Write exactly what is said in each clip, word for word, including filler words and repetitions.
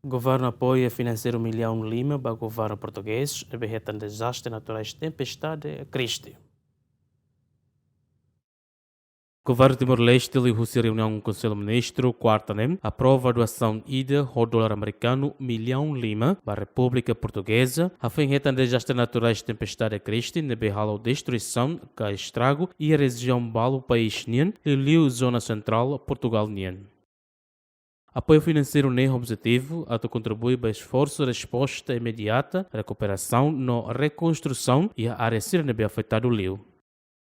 Governu apoia finanseiru millaun lima ba governu portugés ne'ebé hetan dezastre naturais tempestade Kristi. Governu Timor-Leste liuhusi reuniaun Konsellu Ministru kuarta ne'e aprova doasaun ida ho dolar amerikanu millaun lima ba Repúblika Portugeza, hafoin hetan dezastre naturais tempestade Kristi ne'ebé halo destruisaun ka estragu iha rejiaun balu país nian, liuliu zona sentrál Portugal nian. Apoiu finanseiru ne'e objetivu atu kontribui ba esforsu resposta imediata, rekuperasaun no rekonstrusaun iha área sira ne'ebé afetadu liu.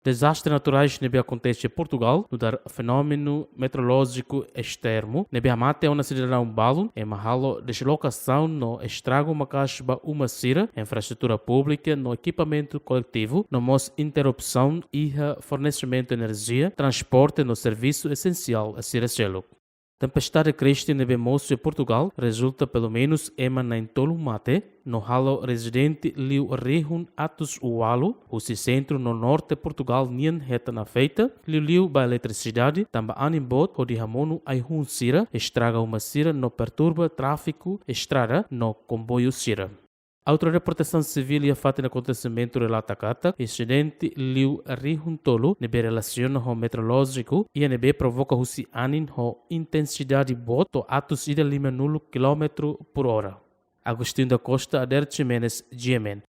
Dezastre naturais ne'ebé akontese Portugal nu'udar fenómenu meteorolójiku estremu ne'ebé hamate ona sidadaun balu, ema halo deslokasaun no estragu maka'as ba uma sira, infraestrutura públika no ekipamentu koletivu, no mós interrupsaun iha fornesimentu enerjia, transporte no servisu esensiál sira seluk. Tempestade Kristi ne'ebé mosu iha Portugal rezulta pelumenus ema na'in-tolu mate, no halo rezidente liu rihun atus ualu husi sentru no norte Portugal nian hetan afeta, liuliu ba eletrisidade, tanba anin boot hodi hamonu ai-hun sira, estraga uma sira no perturba tráfiku estrada no komboiu sira. Autoridade Protesaun Sivíl iha fatin akontesimentu relata katak insidente liu rihun tolu ne'ebé relasiona ho meteorolójiku, iha ne'ebé provoka husi anin ho intensidade boot to'o atus ida limanulu kilómetru por hora. Agostinho da Costa, Adair Ximenes, G M N.